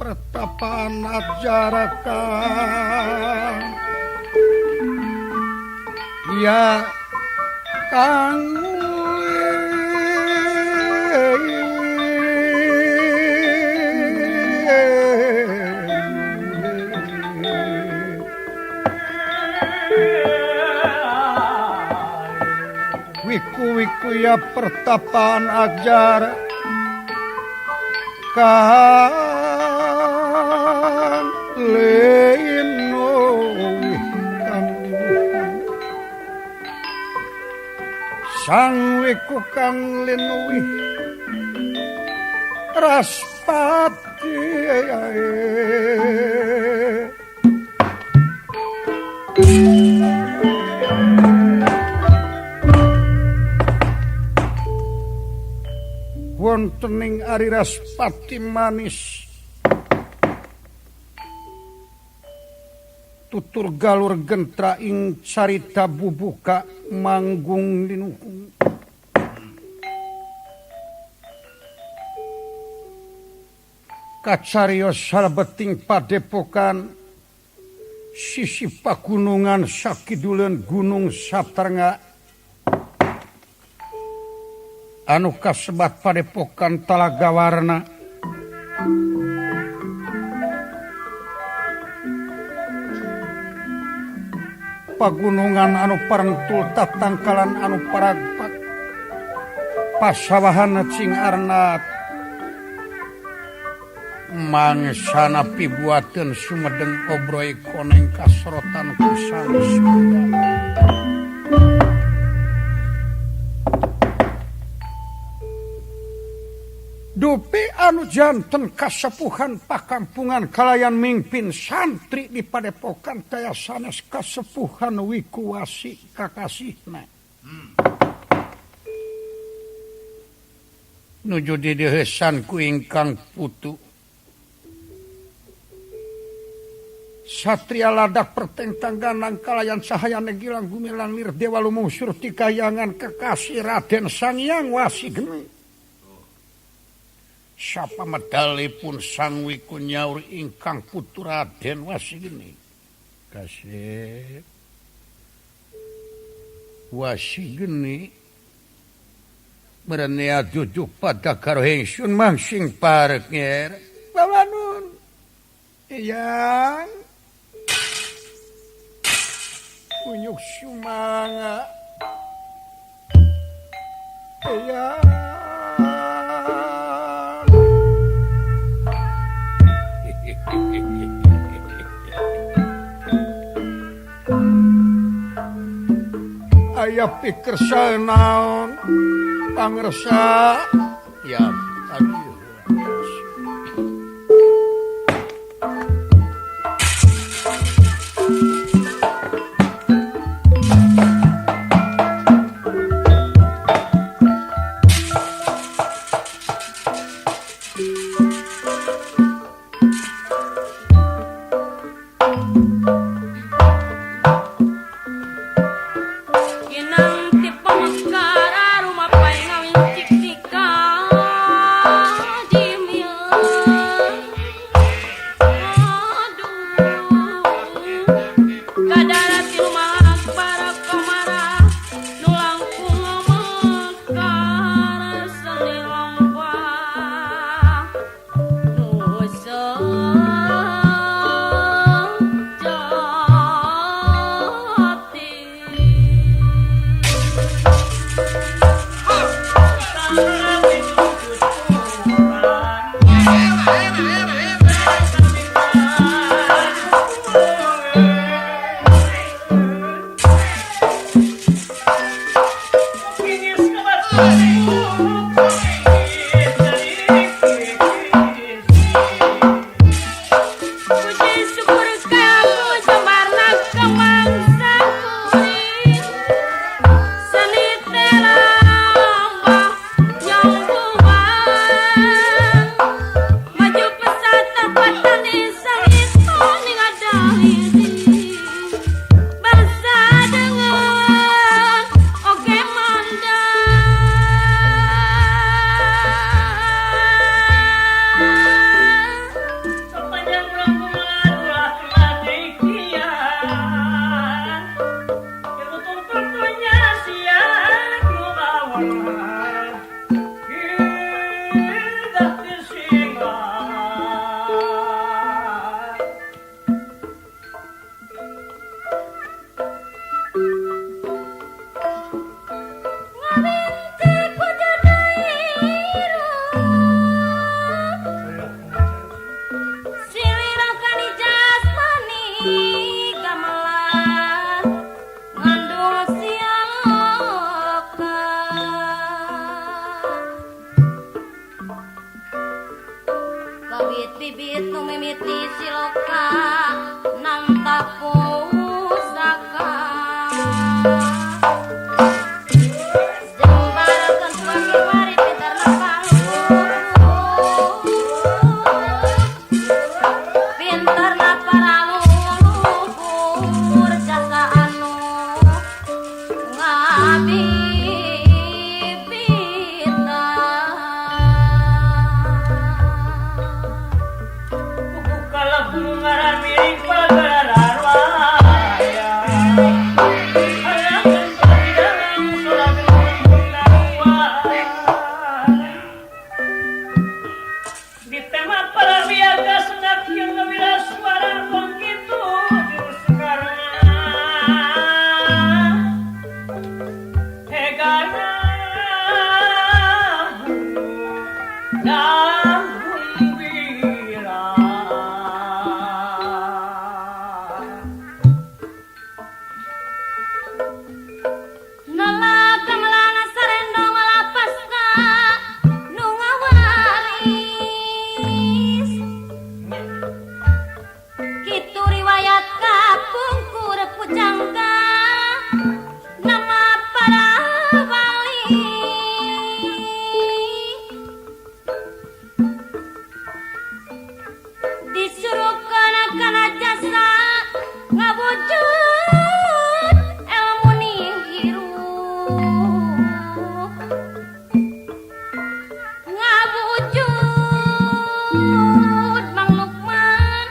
Pertapaan ajarakan ya kang wiku-wiku ya pertapaan ajar kan sang wiku kang linuwih raspati wonten ing ari raspati manis tutur galur gentra ing carita bubuka manggung linuhung. Kacarios salebeting padepokan sisi pagunungan sakiduleun Gunung Saptarnga anu kasebat padepokan Talaga Warna. Pagunungan anu parentul tatangkalan anu paragpak pasawahan cing arnat mangsana pibuateun sumedeng obroy koneng kasorotan kusang dupi anu janten kasepuhan pakampungan kalayan mingpin santri di padepokan taya sanes kasepuhan wikuwasi kakasihna. Nuju didehesan ku ingkang putu satria ladak pertentang ganang kalayan sahayane gilang gumilang lir dewa lumungsur ti kayangan kekasih Raden Sangyang Wasigeni. Sapa medalipun sang wiku nyaur ingkang putu Raden Wasigeni. Kasih Wasigeni merenea jujuk pada karo ingsun mangsing parek nger. Bawanun eyang unyuk sumanga eyang. Aya pikersa naon pangersa ya tadi. Siloka nanta pusaka Jembarkeun pagi mari pintarna paluhur pintarna para leluhur jasa anu ngabibita. Kuku kalap ngaran miring pagelaran wayang. Halangan pagidang solakeun gunawan. Di tema para wiyaga sengakyun ngawira suara kong kitu jurus sekarang. Hegana dan wira. Nolak kamelana sarendong lapasna nu ngawaris. Kitu riwayat kapungkur pujangga nama para wali. Disuruh kana jasa ngawujud ilmu ning hirup ngawujud Mang Lukman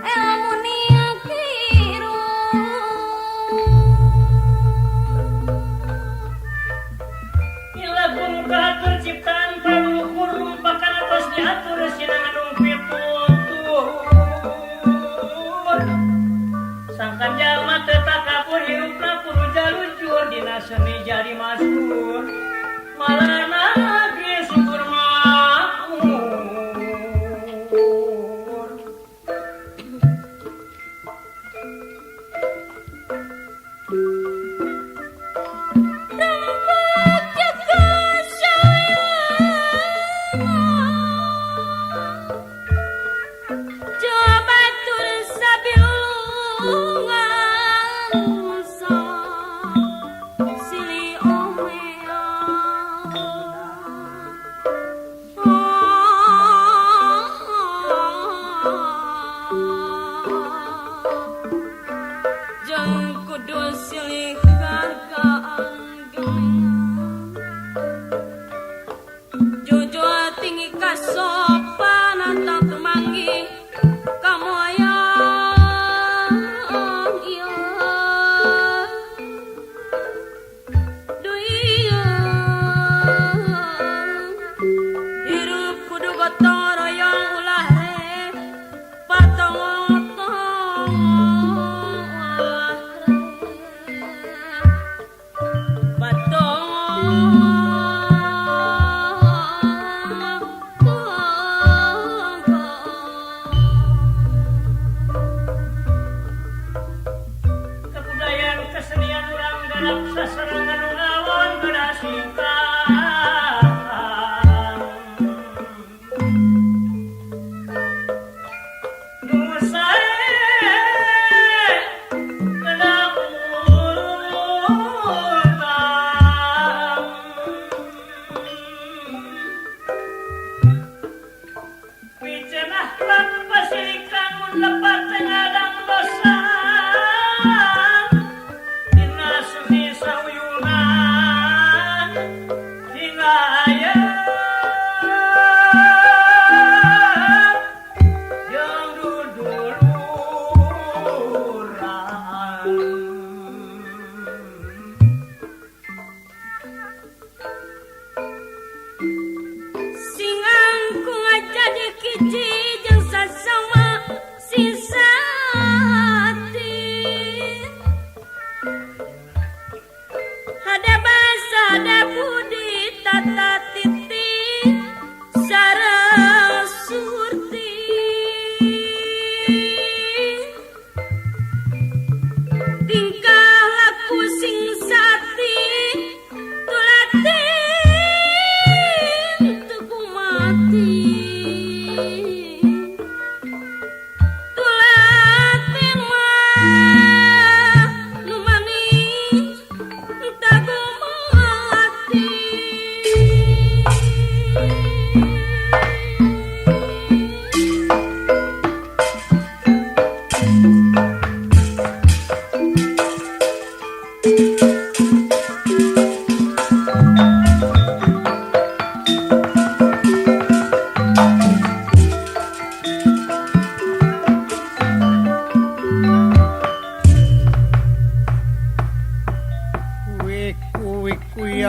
ilmu ning hirup.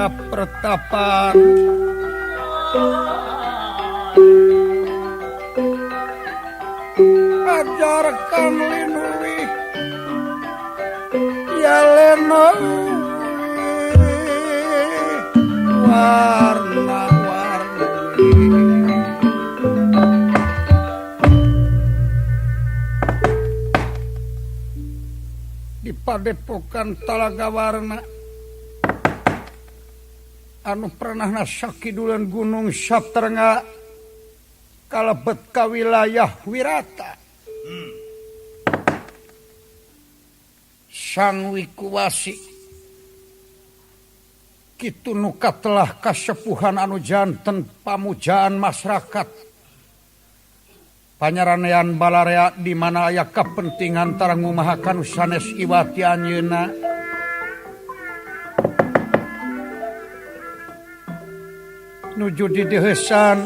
dina pertapan ajarkan linuwih yalena warna-warni di padepokan Talaga Warna anu pernahna sakidulan Gunung Saptrenga kalebet ka wilayah Wirata. Sang Wikuwasi kitu nu katelah kasepuhan anu janten pamujaan masyarakat panyaranean balarea di mana aya kapentingan tara ngumahakan sanes iwati anjeunna nuju dideuheusan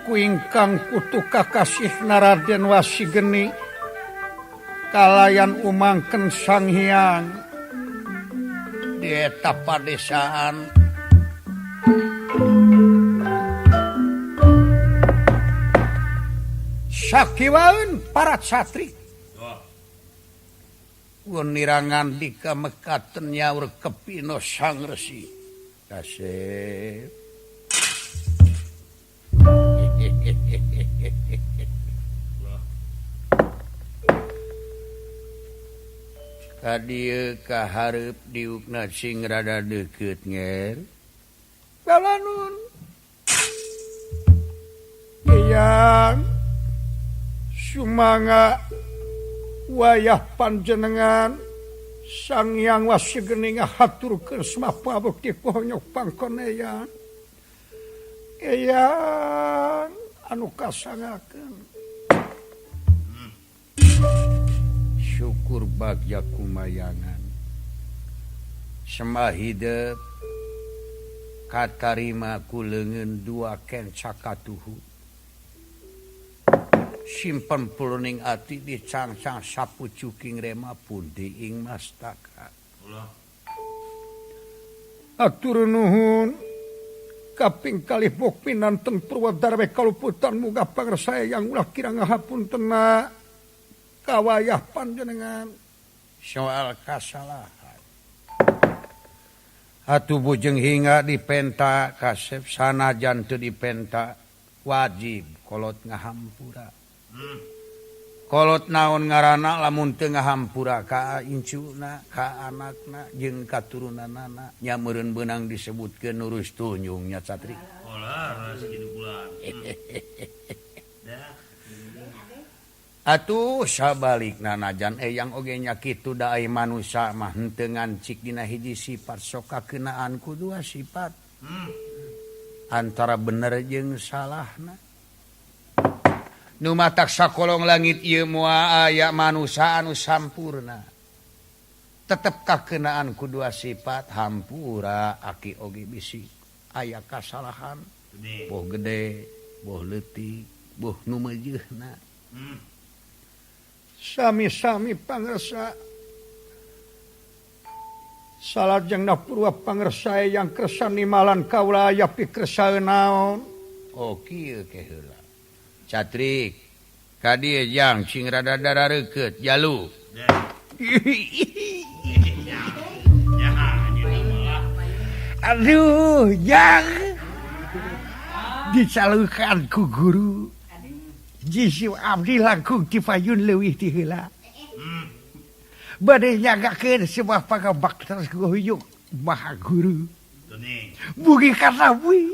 ku ingkang putu kakasih Raden Wasigeni kalayan umangken Sang Hyang di eta padesaan sakiwaeun para satri nirangan di kamekaten nyaur kepino Sang Resi kasep. Ka dieu ka hareup diukna sing rada deukeut nger balanun eyang sumangga wayah panjenengan Sang Hyang Wasigeni ngahaturkeun semapa bukti pohonyok pangkon eyang eyang anu kasangakeun syukur bagya kumayangan semah hidep katarima ku leungeun dua kenca katuhu simpen puluning ati dicangcang sapucuking rema pundi ing mastaka. Atur nuhun kaping kalih bok pinanten Purwadarwe kaluputan muga pangersaya yang ulah kira ngahapuntena kawayah panjenengan soal kasalahan. Atuh bujeng hingga dipenta kasep sanajan teu dipenta wajib kolot ngahampura. Kolot naon ngaranna lamun teu ngahampura ka incuna ka anakna jeung katurunanana nya meureun beunang disebutkeun nurus tunjung nya catri. Atuh sabalikna najan eyang oge nya kitu da ai manusa mah henteu ngancik dina hiji sifat sok kakeunaan ku dua sifat. Antara bener jeung salahna. Nu matak sakolong langit ieu moal aya manusa anu sampurna. Tetep kakeunaan ku dua sifat hampura aki oge bisi aya kasalahan. Boh gede, boh leutik, boh nu meujeuhna. Sami-sami pangersa salajengna purwa pangersa yang kersa nimalan kaula aya pikersa naon. Oh kieu ke heula catrik ka dieu jang sing rada darareukeut jalu. Aduh jang dicalukan ku guru jisu abdi langkung ti payun leuwih ti heula. Bade nyagakeun sebuah pangabaktos goyuk maha guru. Bugi katawi.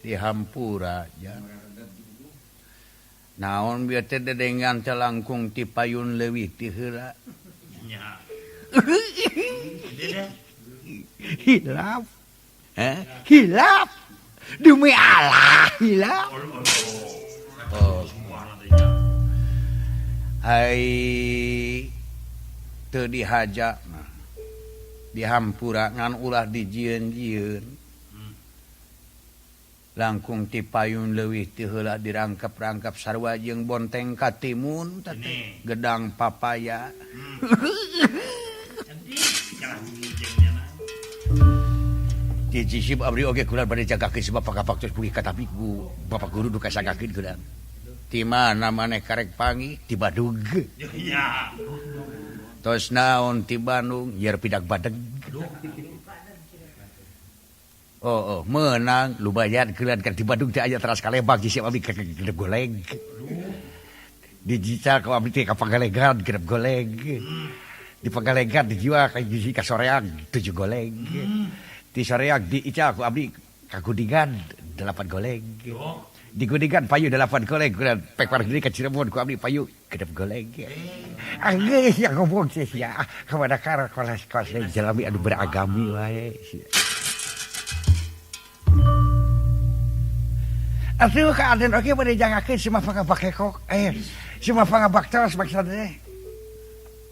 Dihampura jang. Naon bieu teh dedengan teh langkung ti payun leuwih ti heula. Hilap. Heh, hilap. Demi Allah hilap. Oh. Ai teu dihaja mah dihampura ngan ulah dijieun-jieun. Langkung ti payun leuwih ti heula dirangkap-rangkap sarua jeung bonteng katimun teh gedang papaya. Ti abdi oge kulan bade jagakeun sebab pangabaktos pulih katapi ku Bapak Guru duka sagakeun kulan. Ti mana maneh karek panggih ti Badug. Tos naon ti Bandung yer pidak badeg. Oh, menang lumayan kulan kan ti Bandung teh aya teras kalebak siap abdi ka gedep goleng. Dijical ku abdi teh ka Pangalegan gedep goleng. Di Pangalegan dijual ka hiji ka Soreang 7 goleng. Di Soreang diical ku abdi ka Kuningan 8 goleng. Di Kuningan payu 8 goleng kulan pek parah ka Cirebon ku abdi payu gedep goleng. Ah geus ya ngomong sih ya kepada kar kelas jalami anu beragami wae. Atuh ka aden oge bade jagakeun si mah pangabakekok si mah pangabaktos maksudna teh.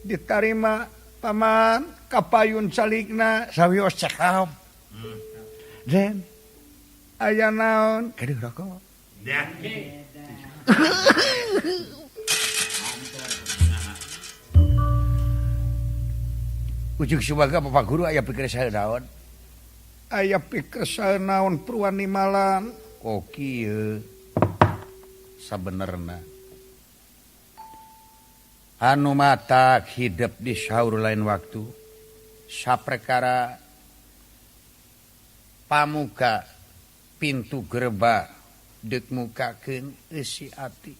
Ditarima paman kapayun calikna sawios cekap. Den aya naon gaduh rokok. Ujug subaga Bapak Guru aya pikir saya naon? Aya pikir saya naon purwani malam kok kieu sabenerna. Anu matak hidup di sahur lain waktu saprekara pamuka pintu gerba deuk mukakeun eusi ati.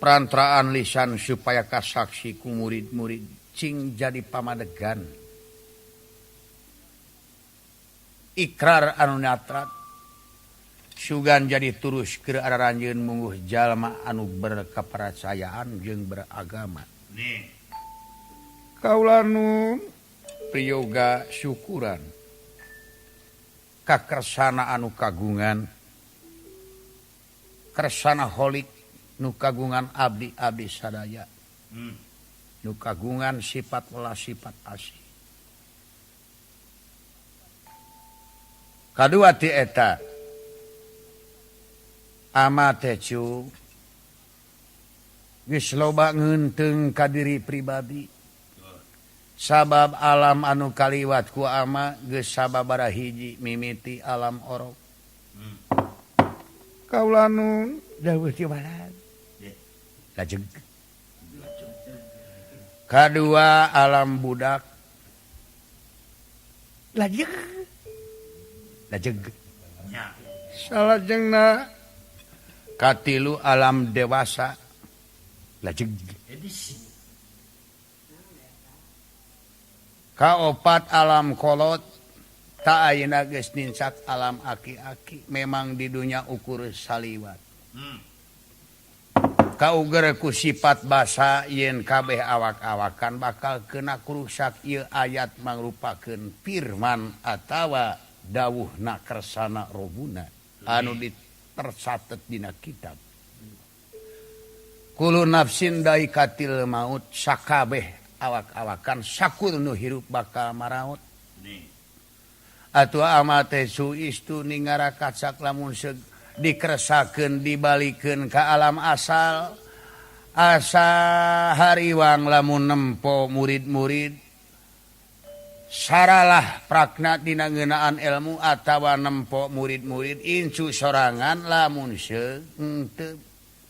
Perantaraan lisan supaya kasaksi ku murid-murid cing jadi pamadegan. Ikrar anu nyatrat sugan jadi turus keur araranjeun mungguh jalma anu berkepercayaan jeung beragama. Kaula nu priyoga syukuran kakersana anu kagungan kersana holik nu kagungan abdi-abdi sadaya. Nu kagungan sifat welas sifat asih. Kadua ti eta ama teh cu geus loba ngeunteung ka diri pribadi. Sabab alam anu kaliwat ku ama geus sababaraha hiji mimiti alam orok. Kaula nu dawuh ti balan. Lajeng. Kadua alam budak. Lajeng. Lajeng. Salajengna katilu alam dewasa. Lajeng. Kaopat alam kolot tak ayeuna geus nincak alam aki-aki memang di dunya ukur saliwat. Kauger ku sifat basa yen kabeh awak-awakan bakal kena kurusak ieu ayat mangrupakeun firman atawa dawuhna kersana robuna anu ditercatet dina kitab. Kullu nafsin daikatil maut sakabeh awak-awakan sakur nu hirup bakal maraot. Atuh amate suistu ningara kacak lamun dikeresakeun dibalikeun ka alam asal asa hariwang lamun nempo murid-murid saralah prakna dina ngeunaan ilmu atawa nempo murid-murid incu sorangan lamun seug henteu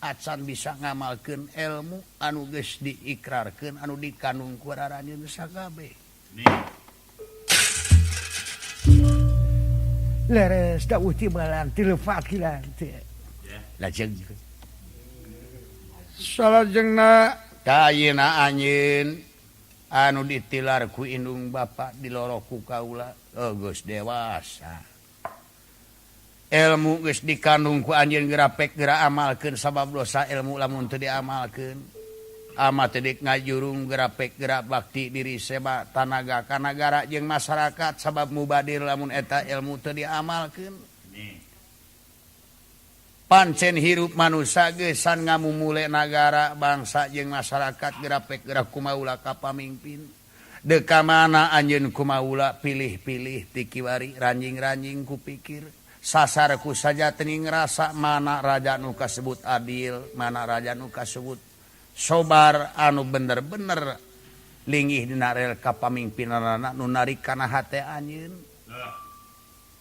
acan bisa ngamalkeun ilmu anu geus diikrarkeun anu dikandung ku aranjeun sakabeh. Leres dawuh timbalan tilefat kilan teh. Lajeng. Salajengna ka ayeuna anjeun anu ditilar ku indung bapa diloro ku kaula geus dewasa. Ilmu geus dikandung ku anjeun geura pek geura amalkeun sabab dosa ilmu lamun teu diamalkeun. Ama teu dik ngajurung geura pek geura bakti diri seba tanaga ka nagara jeung masyarakat sabab mubadir lamun eta ilmu teu diamalkeun. Pancen hirup manusia geus ngamumule nagara bangsa jeung masyarakat geura pek geura kumaula ka pamingpin. Deuk ka mana anjeun kumaula pilih-pilih ti kiwari ranjing-ranjing ku pikir. Sasar ku saja teuing rasa mana raja nu kasebut adil, mana raja nu kasebut sobar anu bener-bener Linggih dina rel kapamimpinanana nu narik kana hate anjeun.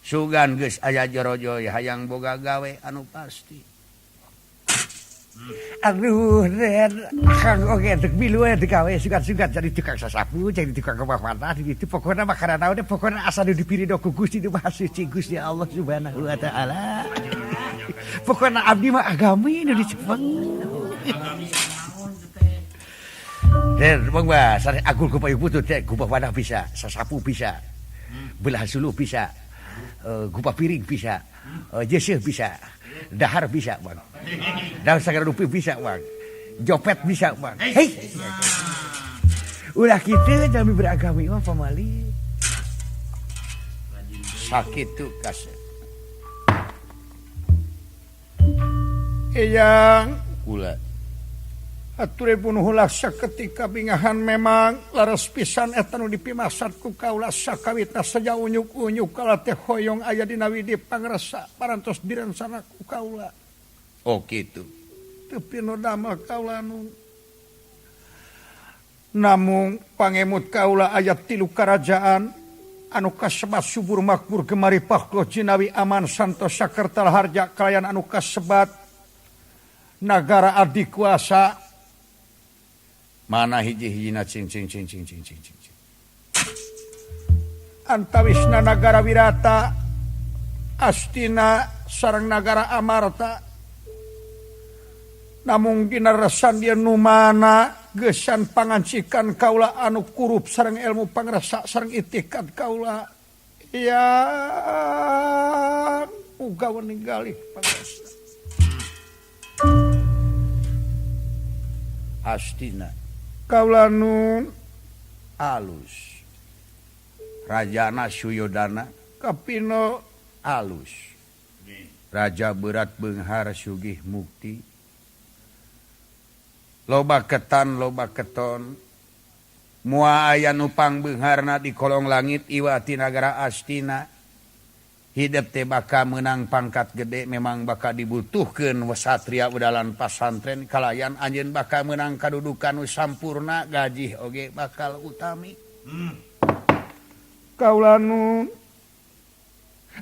Sugan geus aya jorojoy hayang boga gawe anu pasti. Aduh, Den, akang oge dek milu we digawe sugan-sugan jadi tukang sasapu, jadi tukang kemah gitu. Pokona makanan naon pokona asa nu dipirido ku Gusti nu Maha Suci Gusti Allah Subhanahu wa taala. Pokona abdi mah agami nu dicepeng. Den, bang bah, sare agul ku payung putut teh gubah wadah bisa, sasapu bisa. Belah suluh bisa. Gubah piring bisa. Jeuseuh bisa. Dahar bisa, Bang. Daun sagara rupi bisa, Bang. Jopet bisa, Bang. Hei. Ulah kitu jalmi beragami mah pamali. Sakitu kasep. Eyang kula. Ature bunuh laksa ketika bingahan memang laras pisan eta nu dipimasat ku kaula sakawitna saja unyuk-unyuk kala teh hoyong aya dina widi pangresa parantos direncana ku kaula. Oh kitu. Teu pino damel kaula nu namung pangemut kaula aya 3 karajaan anu kasebat subur makmur gemari paklo jinawi aman santosa kertal harja kalayan anu kasebat nagara adikuasa. Mana hiji-hijina cing cing cing cing cing cing cing. Antawisna nagara Wirata, Astina sareng nagara Amarta. Namung dina resan dia nu mana gesan pangancikan kaula anu kurup sareng ilmu pangrasa sareng itikad kaula. Ya uga ninggalih pangrasa. Astina kaula nu alus. Rajana Suyodana kapino alus. Raja berat beunghar sugih mukti. Loba ketan loba keton. Moal aya nu pangbeungharna di kolong langit iwati nagara Astina. Hidep teh bakal meunang pangkat gede memang bakal dibutuhkeun satria udalan pasantren kalayan anjeun bakal meunang kadudukan nu sampurna gajih oge bakal utami. Kaula nu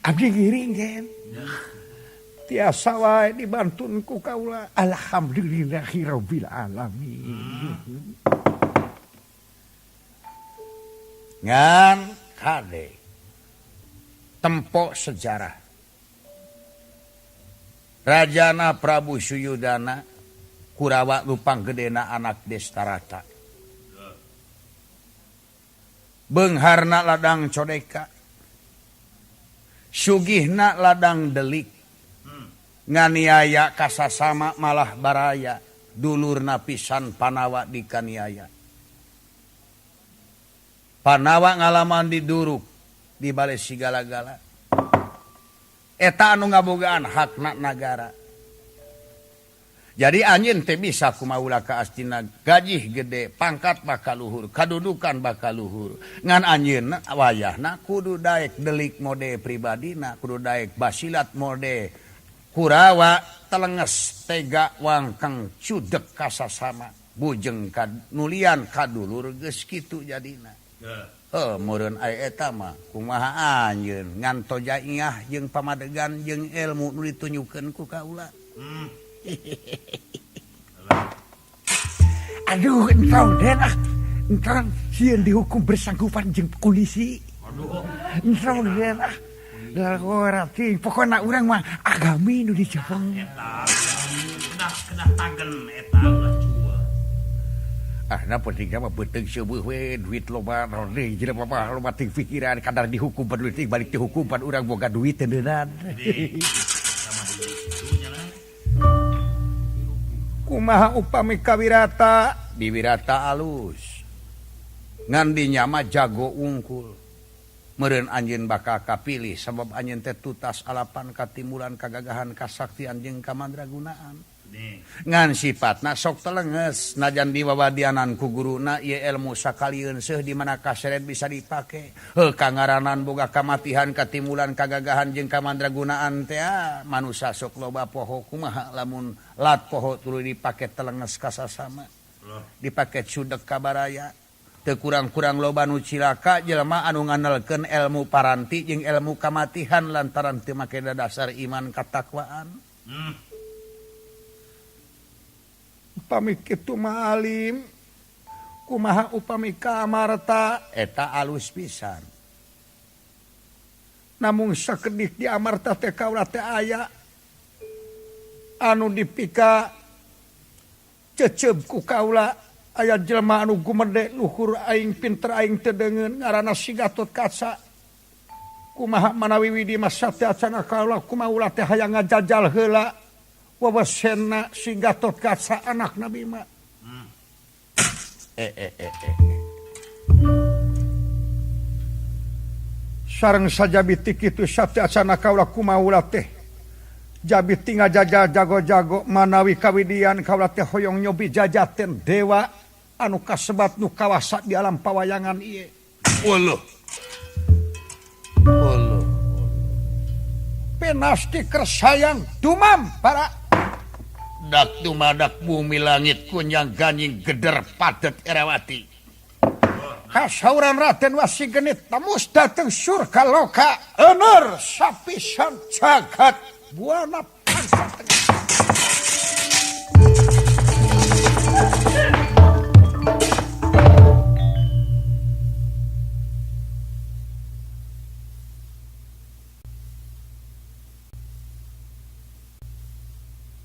abdi giring gen. Tiasa wae dibantun ku kaula. Alhamdulillahirabbil alamin. Ngan kade tempok sejarah Rajana Prabu Suyudana Kurawa lupang gedena anak Destarata. Beungharna ladang codeka, sugihna ladang delik, nganiaya kasasama malah baraya, dulurna pisan Panawa dikaniaya. Panawa ngalaman diduruk di balik sigala-gala. Eta anu ngabogaan hakna nagara. Jadi anjeun teh bisa kumaula ka Astina gajih gede, pangkat bakal luhur, kadudukan bakal luhur. Ngan anjeun wayahna kudu daek delik mode pribadina, kudu daek basilat mode Kurawa telenges tega wangkang cudek kasasama bujeng kanulian kadulur geus kitu jadina. Heuh meureun aya eta mah kumaha anjeun ngan toja ingah jeung pamadegan jeung ilmu nu ditunjukkeun ku kaula. Aduh entong Den ah. Entong sieun dihukum bersangkutan jeung polisi. Aduh. Entong Den ah. Ora ting pokona urang mah agami nu dicepeng. Eta kena tagen eta ulah cua. Ah na penting mah beuteung seueuh we duit loba rode jelema mah loba ting pikiran kadar dihukum pan duit balik dihukum pan urang boga duit teu deunan. Kumaha upami kawirata diwirata alus. Ngan dinya mah jago unggul. Meureun anjeun bakal kapilih sabab anjeun teh tutas alapan katimulan kagagahan kasaktian jeung kamandragunaan. Ngan sifatna sok telenges najan diwawadianan ku guruna ieu ilmu sakalieun seuh di mana kaseret bisa dipake. Heuh kangaranan boga kamatihan katimulan kagagahan jeung kamandragunaan teh manusa sok loba poho kumaha lamun lat poho tuluy dipake telenges kasasama. Dipake cudek ka baraya. Teu kurang-kurang loba nu cilaka jelema anu ngandelkeun ilmu paranti jeung ilmu kamatihan lantaran teu make dasar iman katakwaan. Upami kitu mah alim kumaha upami ka Amarta eta alus pisan. Namung sakedik di Amarta teh kaula teh aya anu dipika ceceb ku kaula aya jelema anu gumede luhur aing pinter aing teu deungeun ngaranna si Gatot Kaca. Kumaha manawi Widi mah satya acana kaula kumaha ulah teh hayang ngajajal heula wawasenna si Gatot Kaca anak Nabi mah. Sareng sajabi ti kitu satya acana kaula kumaha ulah teh jabi ti ngajajal jago-jago manawi kawidian kaula teh hoyong nyobi jajaten dewa anu kasebat nu kawasa di alam pawayangan ieu. Waluh. Waluh. Pinasti kersayang dumam para dak dumadak bumi langit kunyang ganying geder padet Erawati. Kasauran Raden Wasigenit temus dateng surga loka ener sapisan jagat buana pangsa.